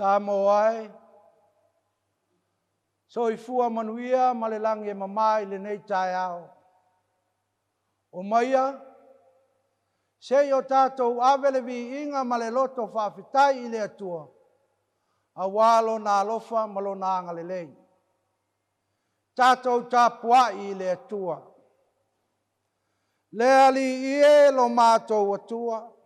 Samoa e, soifua manuia ma le lagi e mama i lenei taeao. Omaia, se i o tatou ave le viiga ma le loto faafetai i le Atua, auā Lona alofa ma Lona agalelei. Tatou tapuai i le Atua. Le Alii e lo matou Atua,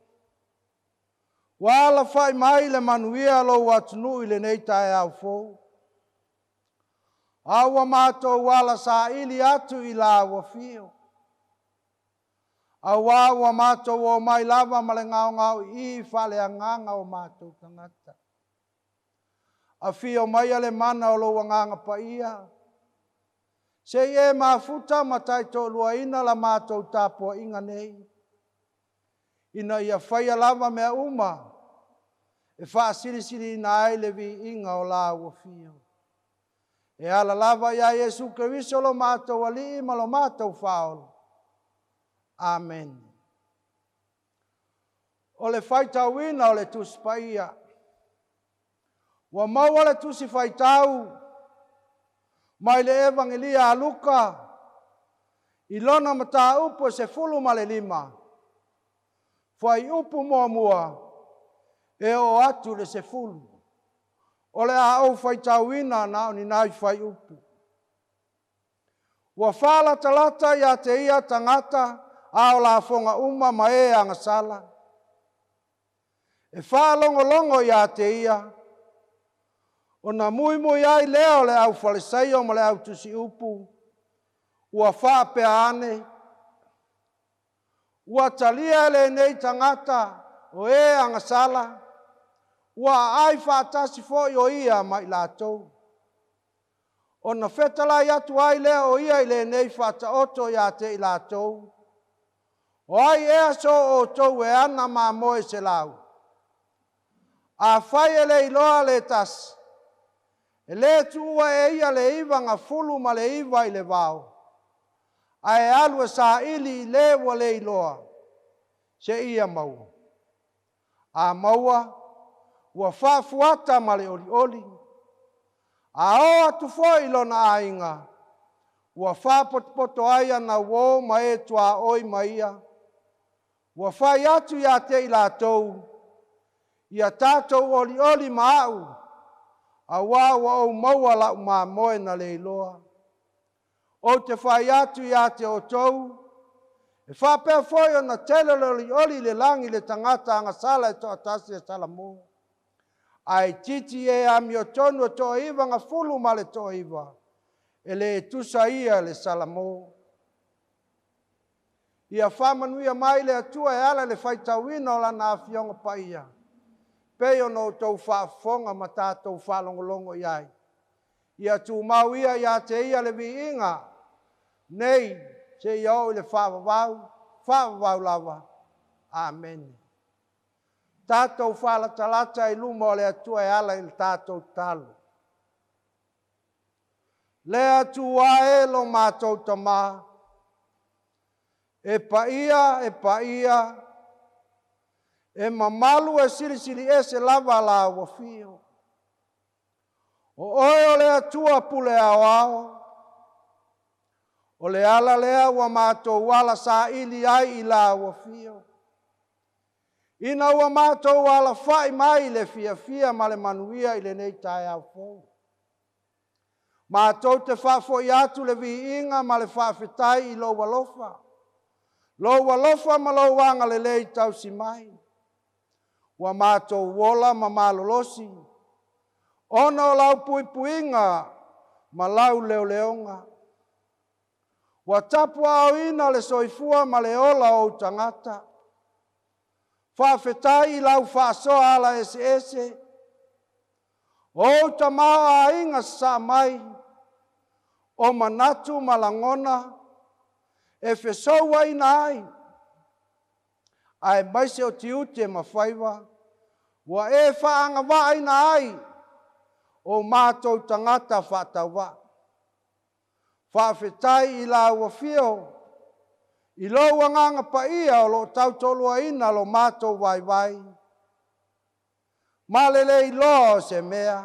ua alafai mai le manuia lou atunuu i lenei taeao fou, a ua matou ala saili atu i lau afio, auā ua matou omai lava ma le gaogaoii faaleagaga o matou tagata. Afio maia le mana o lou Agaga Paia, se i e mafuta ma taitoaluaina la matou tapuaiga nei, ina ia faia lava mea uma e faasilisiliina ai le viiga o lau afio. E ala lava ia Iesu Keriso lo matou Alii ma lo matou Faaola. Amene. O le faitauina o le Tusi Paia. Ua maua le Tusi Faitau mai le Evagelia a Luka i lona mataupu e 15, fuaiupu muamua e oo atu i le 10. O le a ou faitauina na o ni nai fuaiupu. Ua faalatalata ia te ia tagata a o lafoga uma ma e agasala, e faalogologo ia te ia, ona muimui ai lea o le aufalesaio ma le autusiupu, ua faapea ane, ua talia e lenei tagata o e agasala, ua aai faatasi foi o ia ma i latou. Ona fetalai atu ai lea o ia i lenei faataoto ia te i latou, o ai ea so outou e ana mamoe 100? Afai e le iloa le tasi, e le tuua e ia le 99 i le vao, ae alu e saili i le ua le iloa, seia maua. A maua, ua faafuata ma le olioli. A oo atu foi i lona aiga, ua faapotopoto ai ana uō ma e tuaoi ma ia, ua fai atu ia te i latou, ia tatou olioli ma au, auā ua ou maua lau mamoe na le iloa. Ou te fai atu ia te outou, e faapea foi ona tele le olioli i le lagi i le tagata agasala e toatasi e salamo, ae itiiti e amiotonu e 99, e le tusa ia le salamo. Ia faamanuia mai le Atua e ala i le faitauina o Lana Afioga Paia, pei ona outou faafofoga ma tatou faalogologo i ai. Ia tumau ia ia te ia le viiga nei seia oo i le faavavau, faavavau lava. Amene. Tatou faalatalata i luma o le Atua e ala i le tatou tatalo. Le Atua e lo matou Tamā, e paia, e paia, e mamalu e silisili ese lava lau afio. O oe o le Atua pule aoao, o le ala lea ua matou ala saili ai i lau afio. Ina ua matou alafai mai i le fiafia ma le manuia i lenei taeao fou. Matou te faafoi atu le viiga ma le faafetai i lou alofa, lou alofa ma lou agalelei tausi mai. Ua matou ola ma malolosi, ona o lau puipuiga ma lau leoleoga. Ua tapuaaoina le soifua ma le ola o ou tagata. Faafetai i lau faasoa ala eseese, o ou tamaoaiga sasaa mai, o manatu ma lagona e fesouaina ai, aemaise o tiute ma faiva ua e faaagavaaina ai o matou tagata faatauvaa. Faafetai i lau Afio i lou Agaga Paia o lo o tautoaluaina lo matou vaivai ma le le iloa o se mea.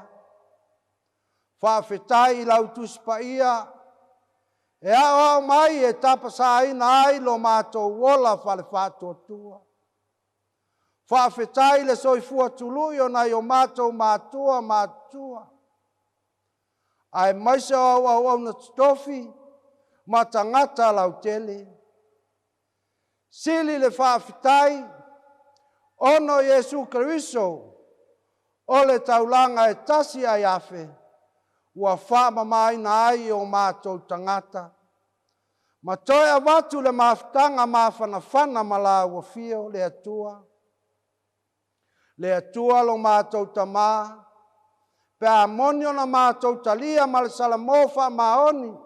Faafetai i lau Tusi Paia e aoao mai e tapasaina ai lo matou ola faale-faatuatua. Faafetai i le soifua tului o nai o matou matua matutua, aemaise o au auauna totofi ma tagata lautele. Sili le faafetai ona o Iesu Keriso o le taulaga e tasi ae afe ua faamamaina ai o matou tagata, ma toe avatu le mafutaga mafanafana ma lau Afio le Atua. Le Atua lo matou Tamā, pe a moni ona matou talia ma le salamo faamaoni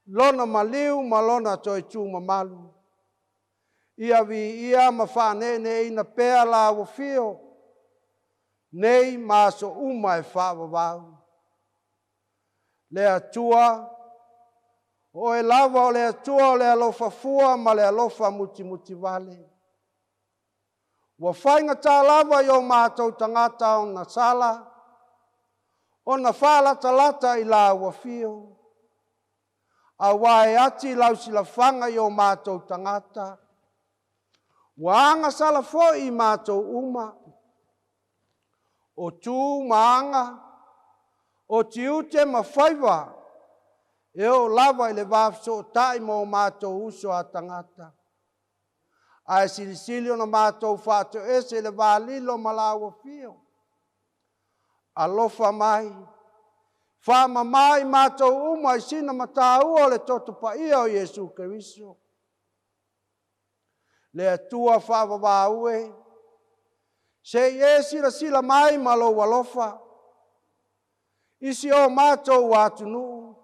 Lona maliu ma Lona toe tu mamalu, ia viia ma faaneeneeina pea lau Afio nei ma aso uma e faavavau. Le Atua, o Oe lava o le Atua o le alofa fua ma le alofa mutimutivale. Ua faigata lava i o matou tagata ona sala, ona faalatalata i lau Afio, auā e ati lau silafaga i o matou tagata, ua agasala foi i matou uma, o tu ma aga, o tiute ma faiva, e oo lava i le va fesootai ma o matou uso a tagata. Ae silisili ona matou faatoese i le va lilo ma lau Afio. Alofa mai, faamama i matou uma i sina mataua o le toto paia o Iesu Keriso. Le Atua faavavau e, se i e silasila mai ma lou alofa i si o matou atunuu,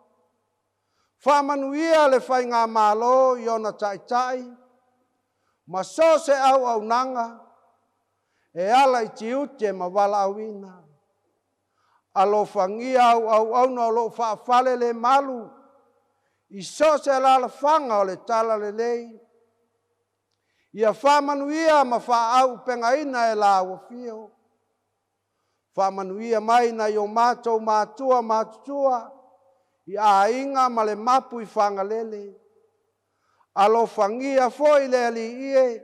faamanuia le faigamalo i ona taitai ma so o se auaunaga e ala i tiute ma valaauina. Alofagia au auauna o lo o faafalelemalu i so o se alaalafaga o le talalelei, ia faamanuia ma faaauupegaina e lau Afio. Faamanuia mai nai o matou matua matutua i aiga ma le mapu i Fagalele. Alofagia foi le Alii e,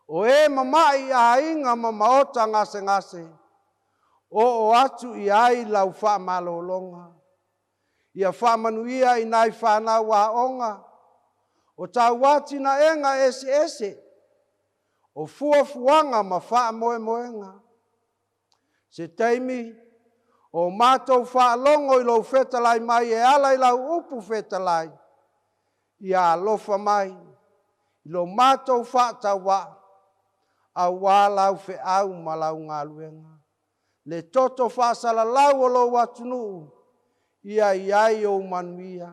o e mama'i i aiga ma maota gasegase, oo atu i ai lau faamalologa. Ia faamanuia i nai fanau aoga o tauatinaega eseese, o fuafuaga ma faamoemoega. Se taimi o matou faalogo i lou fetalai mai e ala i lau upu fetalai, ia alofa mai i lo matou faatauvaa auā lau feau ma lau galuega. Le toto faasalalau o lou atunuu, ia i ai ou manuia.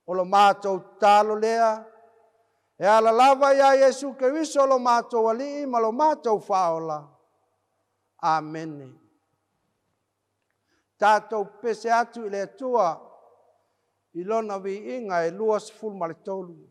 O lo matou tatalo lea, e ala lava ia Iesu Keriso lo matou Alii ma lo matou Faaola. Amene. Tatou pese atu i le Atua i Lona viiga e 23.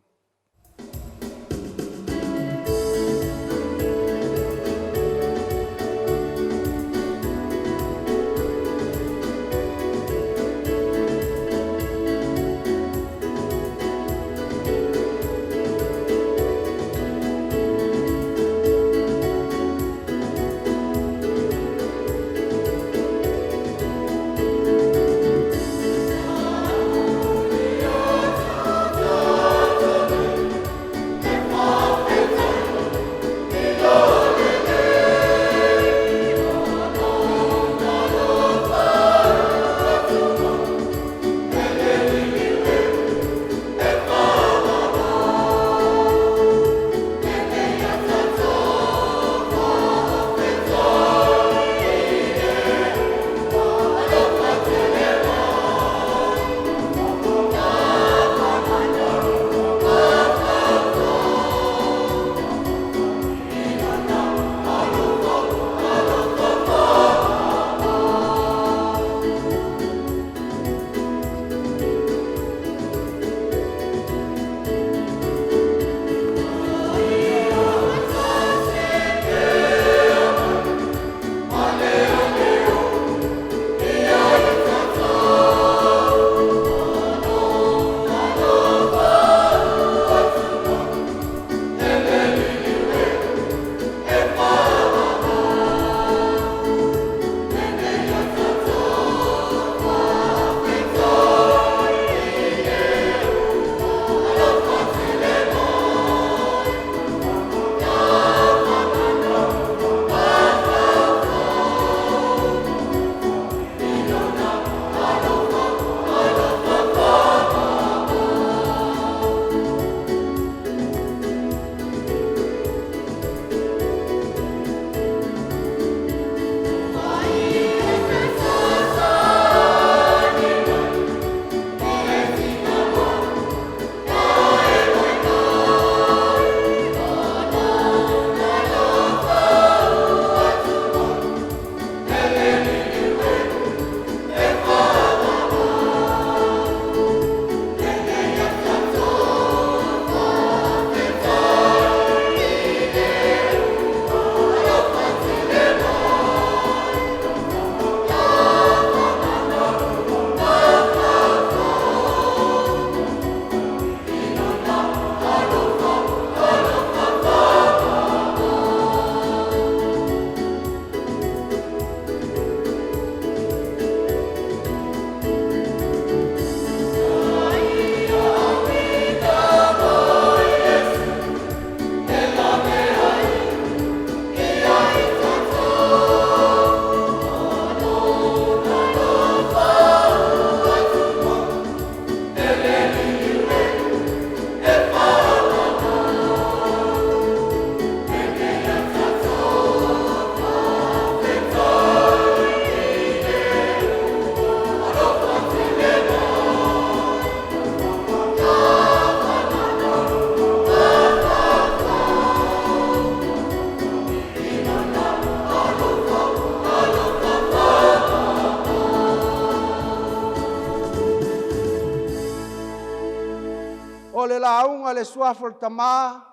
lauga i le Suafa o le Tama,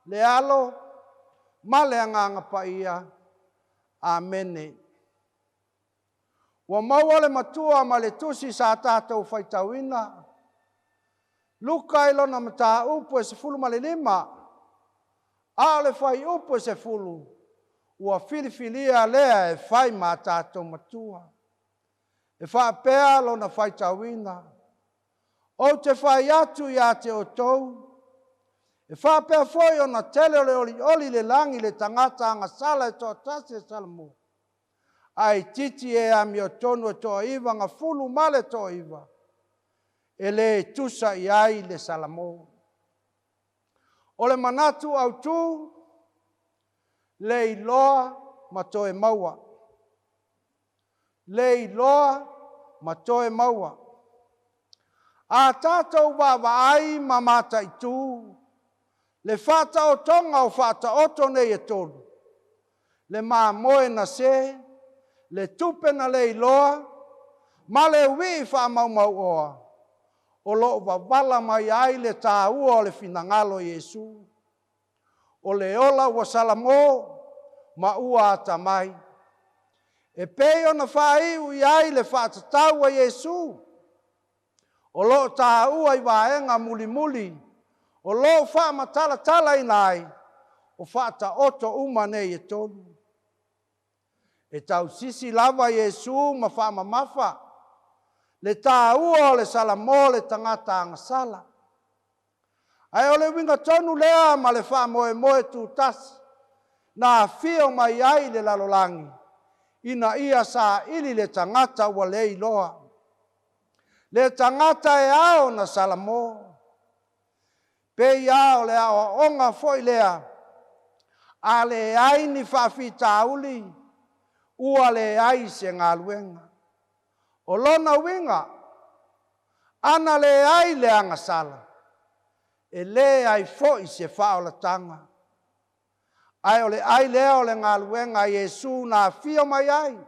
le Alo, ma le Agaga Paia. Amene. Ua maua le matua ma le tusi sa tatou faitauina. Luka i lona mataupu e 15, a o le fuaiupu e 10, ua filifilia lea e fai ma tatou matua. E faapea lona faitauina, Ou te fai atu ia te outou, e faapea foi ona tele o le olioli i le lagi i le tagata agasala e toatasi e salamo, ae itiiti e amiotonu e toa 99 e le tusa i ai le salamo. O le manatu autu, le iloa ma toe maua. Le iloa ma toe maua. A tatou vaavaai ma mataitu le faataotoga o faataoto nei e tolu, le mamoe na se, le tupe na le iloa, ma le uii faamaumauoa, o lo o wavala mai ai le tāua o le finagalo o Iesu. O le ola ua salamo ma ua atamai. E pei ona faaiu i ai le faatatau a Iesu, o lo o tāua i vaega mulimuli, o lo o faamatalatalaina ai, o faataoto uma nei e tolu. E tausisi lava Iesu ma faamamafa le tāua o le salamo le tagata agasala. Ae o le uiga tonu lea ma le faamoemoe tutasi na afio mai ai le lalolagi, ina ia saili le tagata ua le iloa. Le tagata e ao na salamo. Pei lava o le aoaoga foi lea, a leai ni faafitauli, ua leai se galuega. O lona uiga, ana leai le agasala, e leai foi se faaolataga. Ae o le ai lea o le galuega a Iesu na afio mai ai,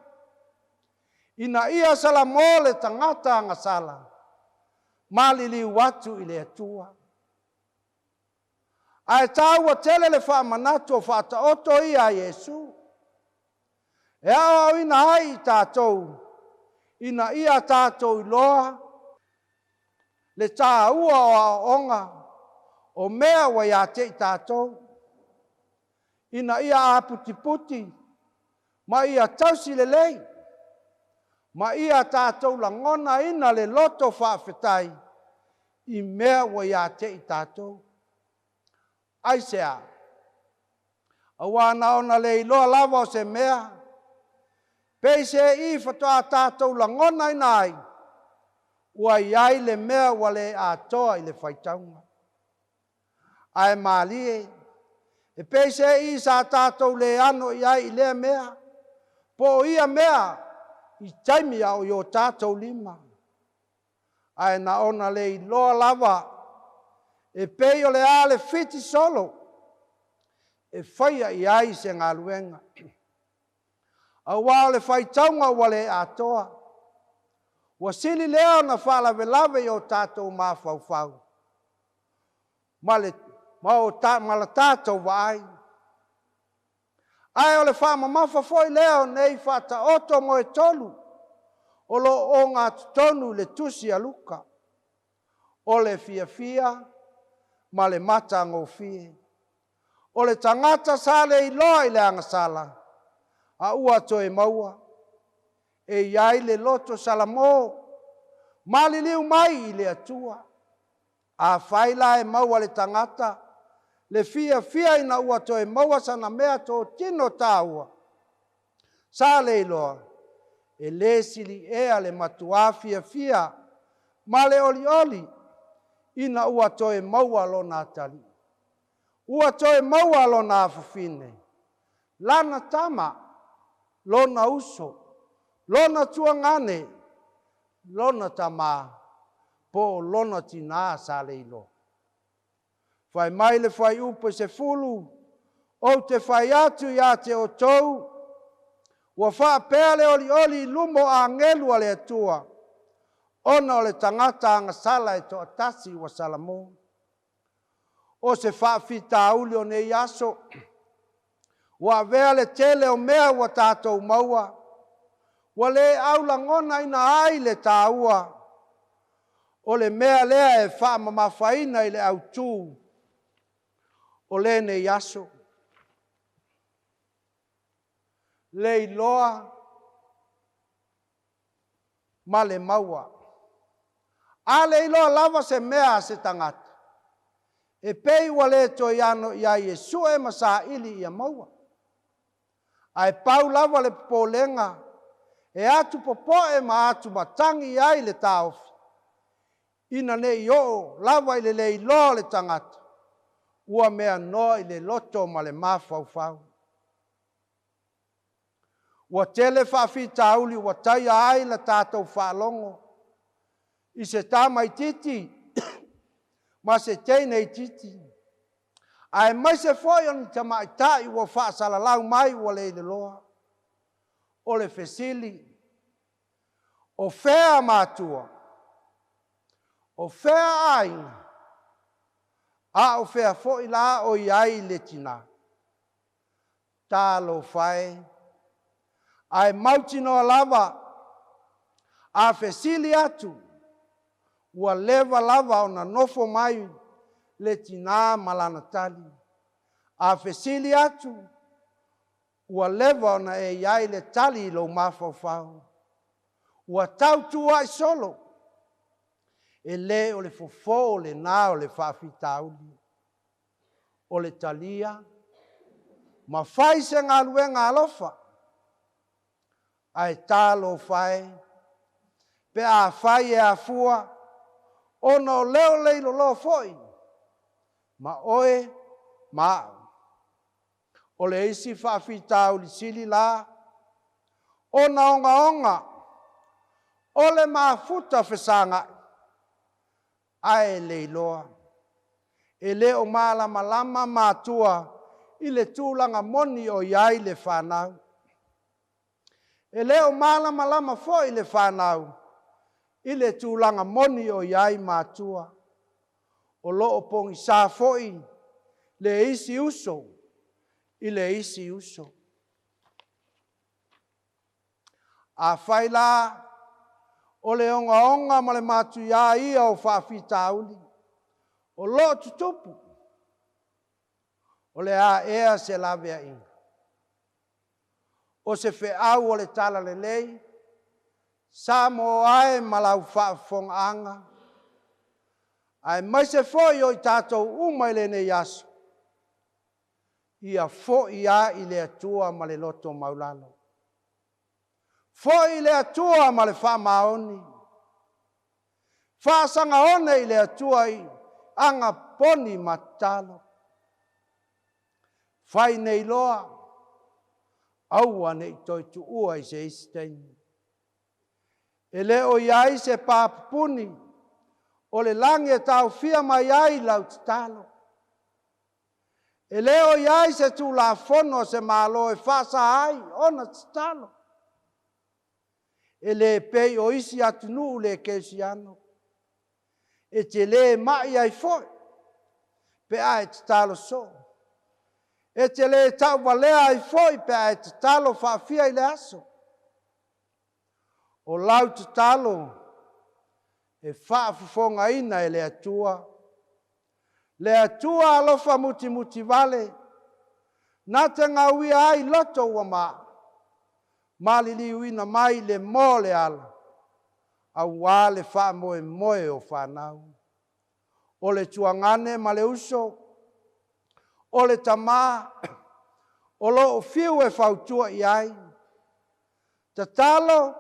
ina ia salamo le tagata agasala, maliliu atu i le Atua. Ae tāua tele le faamanatu o faataoto ia a Iesu, e aoaoina ai i tatou, ina ia tatou iloa le tāua o aoaoga o mea ua ia te i tatou, ina ia aputiputi ma ia tausi lelei, ma ia tatou lagonaina le loto faafetai i mea ua ia te i tatou. Aisea? Aua na ona le iloa lava o se mea, peiseai faatoa tatou lagonaina ai, ua i ai le mea ua le atoa i le faitauga. Ae malie, e peiseai sa tatou le ano i ai i lea mea, po o ia mea i taimi a o i o tatou lima. Ae na ona le iloa lava, e pei o le a le fiti solo, e faia i ai se galuega. Aua o le faitauga ua le atoa, ua sili lea ona faalavelave i o tatou mafaufau, ma la tatou vaai. Ae o le faamamafa foi lea o nei faataoto moe tolu, o lo o ogatotonu i le tusi a Luka, o le fiafia ma le matagofie. O le tagata sa le iloa i le agasala, a ua toe maua, e i ai le loto salamo, maliliu mai i le Atua. Afai la e maua le tagata, le fiafia ina ua toe maua sana mea totino tāua, sa le iloa, e le sili ea le matuā fiafia ma le olioli ina ua toe maua lona atalii. Ua toe maua lona afafine, lana tama, lona uso, lona tuagane, lona tamā, po o lona tinā sa le iloa. Fai mai le fuaiupu e 10, ou te fai atu ia te outou, ua faapea le olioli i luma o agelu a le Atua, ona o le tagata agasala e toatasi ua salamo. O se faafitauli o nei aso, ua avea le tele o mea ua tatou maua, ua le aulagonaina ai le taua o le mea lea e faamamafaina i le autu o lenei aso. Le iloa ma le maua. A le iloa lava se mea a se tagata, e pei ua le toe ano i ai e sue ma saili ia maua. Ae pau lava le popolega e atu popoe ma atumatagi ai le taofi, ina ne i oo lava i le le iloa o le tagata, ua mea noa i le loto ma le mafaufau. Ua tele faafitauli ua taia ai la tatou faalogo i se tamaitiiti ma se teineitiiti, aemaise foi o ni tamaitai ua faasalalau mai ua le iloa. O le fesili, o fea matua? O fea aiga? A o fea foi la o i ai le tinā? Talofa e! Ae mautinoa lava, a fesili atu, ua leva lava ona nofo mai le tinā ma lana tali. A fesili atu, ua leva ona e i ai le tali i lou mafaufau. Ua tautuua'i solo, e le o le fofo lena o le faafitauli. O le talia, ma fai se galuega alofa, ae talofa e, pe afai e afua, ona o leo leiloloa foi, ma oe ma a'u. O le isi faafitauli sili la, ona ogaoga, o le mafuta fesaga'i, ae le iloa. E le o malamalama matua i le tulaga moni o i ai le fanau. E le o malamalama foi le fanau i le tulaga moni o i ai matua. O lo o pogisā foi le isi uso i le isi uso. Afai la o le ogaoga ma le matuiā ia o faafitauli o lo o tutupu, o le a ea se laveaiga? O se feau o le talalelei, Samoa e ma lau faafofogaaga, aemaise foi o i tatou uma i lenei aso, ia foi lava i le Atua ma le loto maualalo. Foi i le Atua ma le faamaoni. Faasagaone i le Atua i aga poni ma tatalo. Fai nei loa, aua ne i toe tuua i se isi taimi. E le o i ai se papupuni o le lagi e taofia mai ai lau tatalo. E le o i ai se tulafono a se Malo e faasa ai ona tatalo. E le pei o isi atunuu le kerisiano, e te le ma'i ai foi pe a e tatalo soo. E te le tauvalea ai foi pe a e tatalo faafia i le aso. O lau tatalo e faafofogaina e le Atua. Le Atua alofa mutimutivale, na te gauia ai loto ua maa, maliliuina mai le moa o le ala, aua le faamoemoe o fanau. O le tuagane ma le uso, o le tamā, o lo o fiu e fautua i ai, tatalo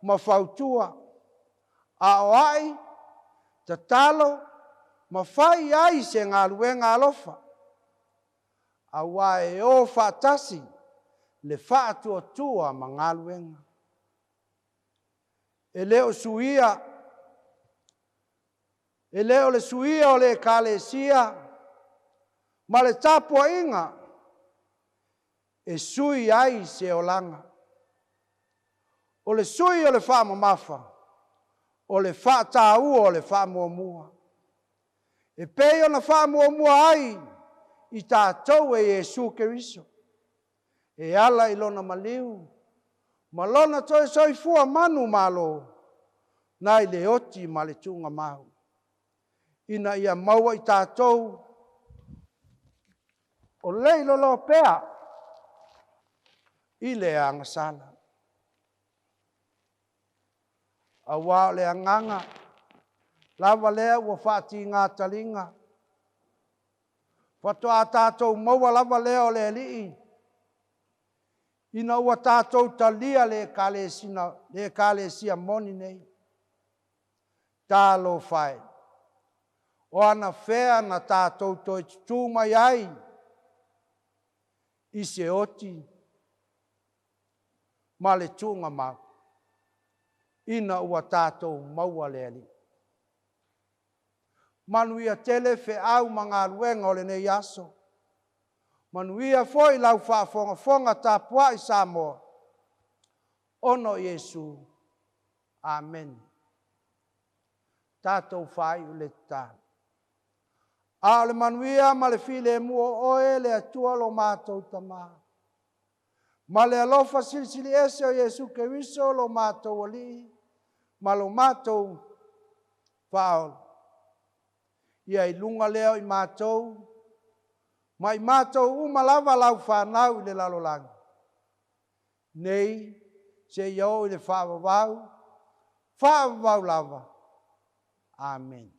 ma fautua, a o ai, tatalo ma fai ai se galuega alofa, aua e o faatasi le faatuatua ma galuega. E le o suia, e le o le suia o le Ekalesia ma le tapuaiga e sui ai se olaga. O le sui o le faamamafa, o le faataua o le faamuamua. E pei ona faamuamua ai i tatou e Iesu Keriso, e ala i Lona maliu ma Lona toe soifua manumalo nai le oti ma le tuugamau, ina ia maua i tatou o lei loloa pea i le agasala. Auā o le agaga lava lea ua faatigā taliga, faatoa tatou maua lava lea o le Alii, ina ua tatou talia le Ekalesia moni nei. Talofa e, o anafea na tatou toe tutū mai ai i se oti ma le tuugamau, ina ua tatou maua le Alii. Manuia tele feau ma galuega o lenei aso. Manuia foi lau faafogafoga tapuai Samoa, ona o Iesu. Amene. Tatou faaiu le tatalo. A o le manuia ma le filemu o oe le Atua lo matou Tama, ma le alofa silisili ese o Iesu Keriso lo matou Alii ma lo matou Faaola, ia i luga lea o i matou ma i matou uma lava lau fanau i le lalolagi nei seia oo i le faavavau, faavavau lava. Amene.